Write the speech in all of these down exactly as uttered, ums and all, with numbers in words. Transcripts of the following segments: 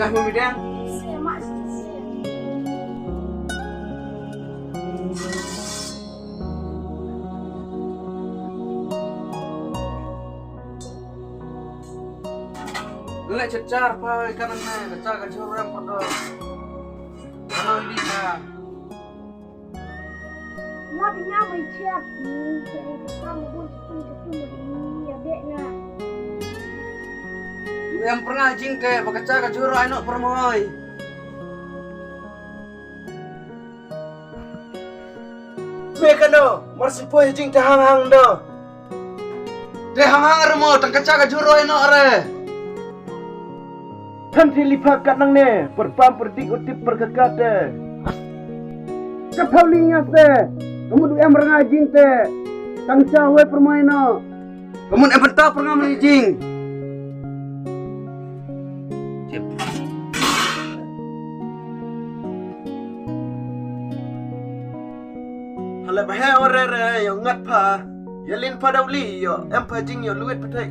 Mami dang. Leh cecar pa ikan ne, cecar ka jhur yang pada. Kalau ini ka. Nga bi nga mai chiat ni, ka ka ka mo bun chitung chitung ni ya be nga. Em pernah jing te ba ka cha ka jhur ai no permoi. Be ka no, mar si poi jing te hang hang do. Te hang hang re mo, tang ka cha ka jhur ai no re. Than thi li pha kat nangne, pyrpam pyrdik u tip pyrkhat te. Ka thaw li ngas te, ka mut u em rnga jing te, tang cha wei pyrmai no. Ka mut em pynta pyrnga mani jing. Chip. Hala ba he ore re, yo ngat pha. Ïa lin pha daw li, yo em pha jing, yo luit pha thei.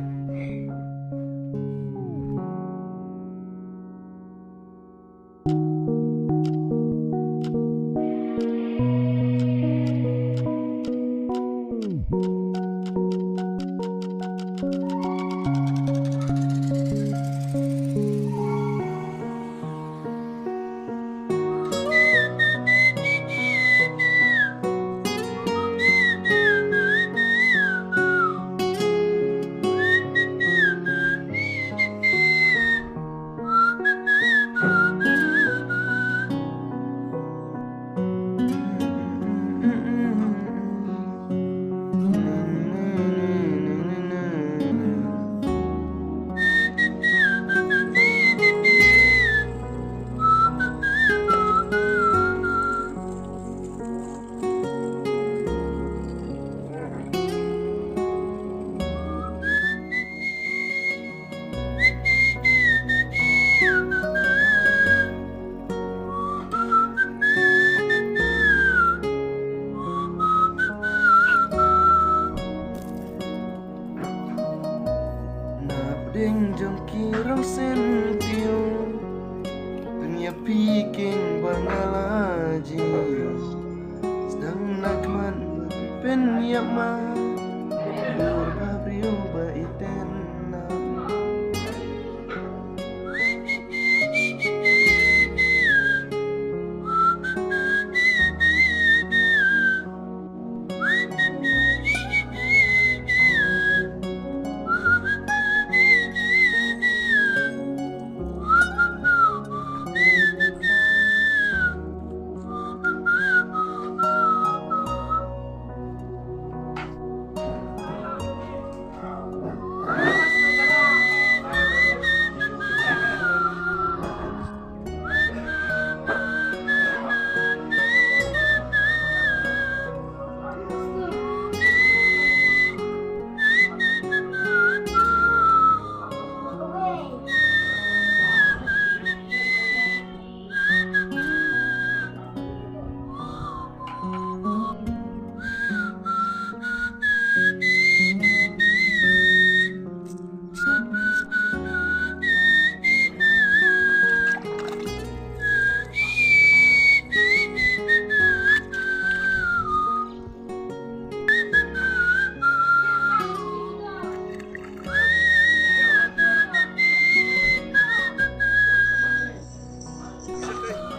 Na pdeng jong ki rong syntiew, pynïap phi kieng ba nga la jied. Sdang na khmat pynïap ma, dur ba briew ba iten na.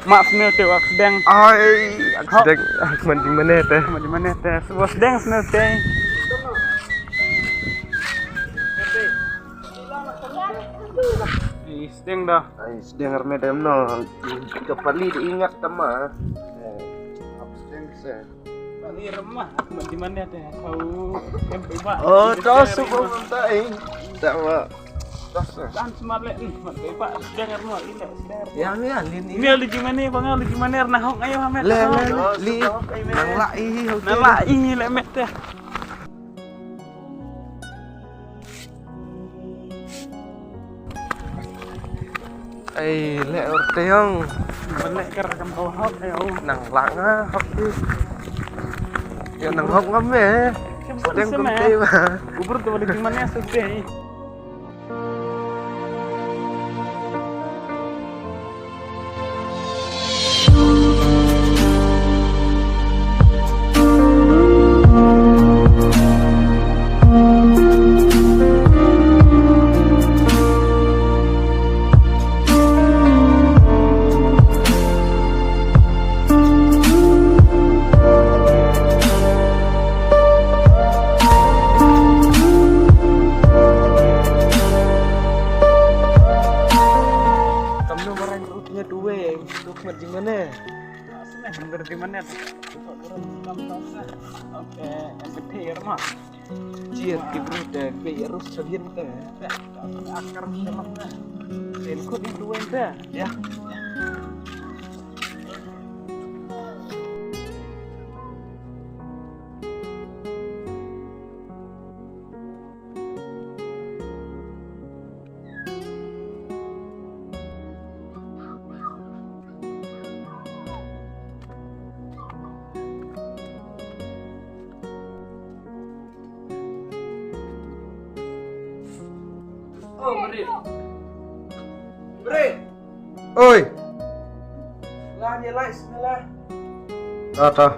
Mak sniew te wak sdeng. Ai, ak sdeng, ak man jingmane te. Man jingmane te. Wak sdeng sniew te. Ih, sdeng dah. Ai, sdeng arme dem no. Ka pali de ingat tama. Eh, ak sdeng se. Bang i remah, mat di mana teh? Kau kan bebak. Oh, tos suka minta eh. Tak mak. Tos. Dan semalek ni, mat bebak. Dengar mak, ini dengar. Ya, ya, lin ini. Ni lagi mana, bang, lagi mana? Nah, hok ayo, Ahmed. Le, le, le, li. Nang lai, hok. Nang lai, le, met teh. Ai, leh ur tayong. Leh kar kam kau hok, ayo. Nang lang ah, hok di. Ya nang hok ngam eh. Sedang kum te ba. Ubur tu balik mana sudah. Tuk mat jingmane. Sne kan ber jingmane. Tuk ber jingmane. Oke, yang penting ya, Mak. Jiat ki brut, eh, be ya rus sabian te. Akar dalam te. Sen kut yang dua te. Ya. Oh, Marit. Marit. Oi. Lah, dia lai sini lah. Ta ta.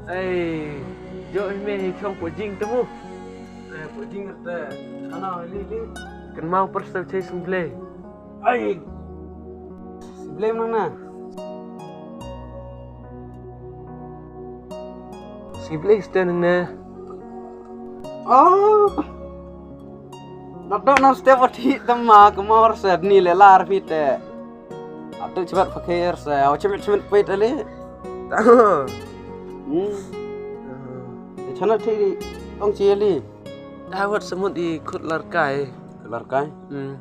Ei, jooh me hi khong po jing te mo. Te po jing te. Ano li li. Kan mau persa chai sung blei. Ai. Sibling nang na. Sibling sten nang na. Oh. Nak dok nang step ati tema kemor sed ni le lar pite. Atu cepat fakir se. Au cepat cepat pait ali. Tahu. Hmm. Chana ti ong chi ali. Awat semut i khut larkai. Larkai. Hmm.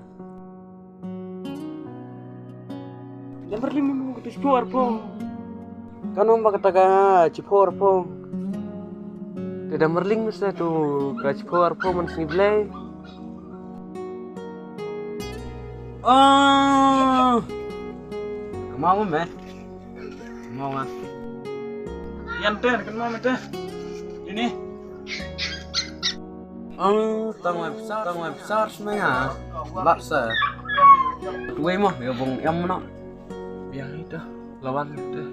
Da marling mo ka chiphor phong. Ka nong ba kata ka chiphor phong. Te da marling masa tu ka chiphor phong man sngi blei. Oh. Ka mau me. Mau nga. Yan te kan mau me te. Ini. Ang tang wai besar, tang wai besar sebenarnya. Lat sa. Tuai mah ya bung yang mana? Yang itu lawan itu.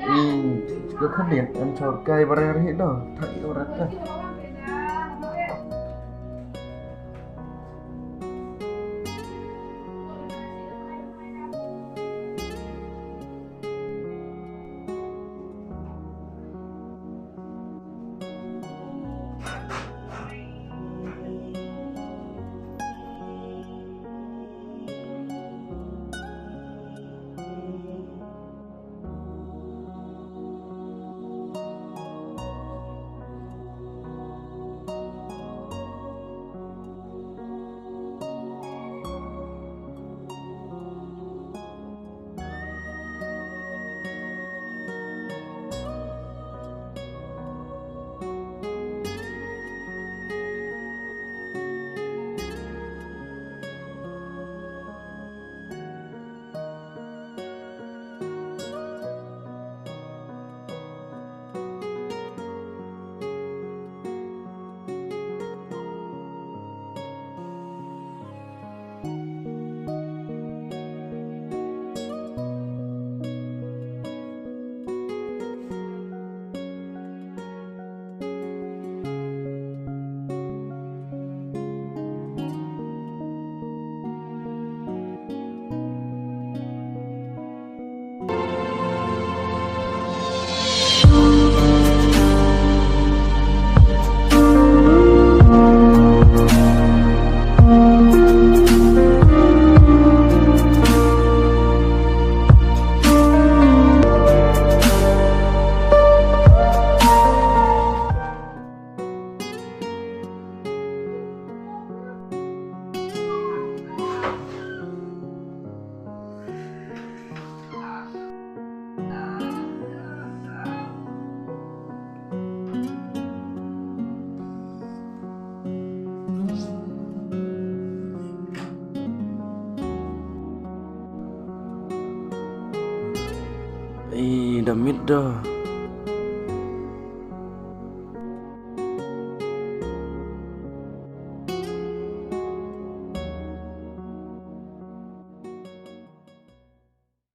Hmm, yo kham ni em chor kai bare ri do. Thak yo rat ka. Ei, da miet da.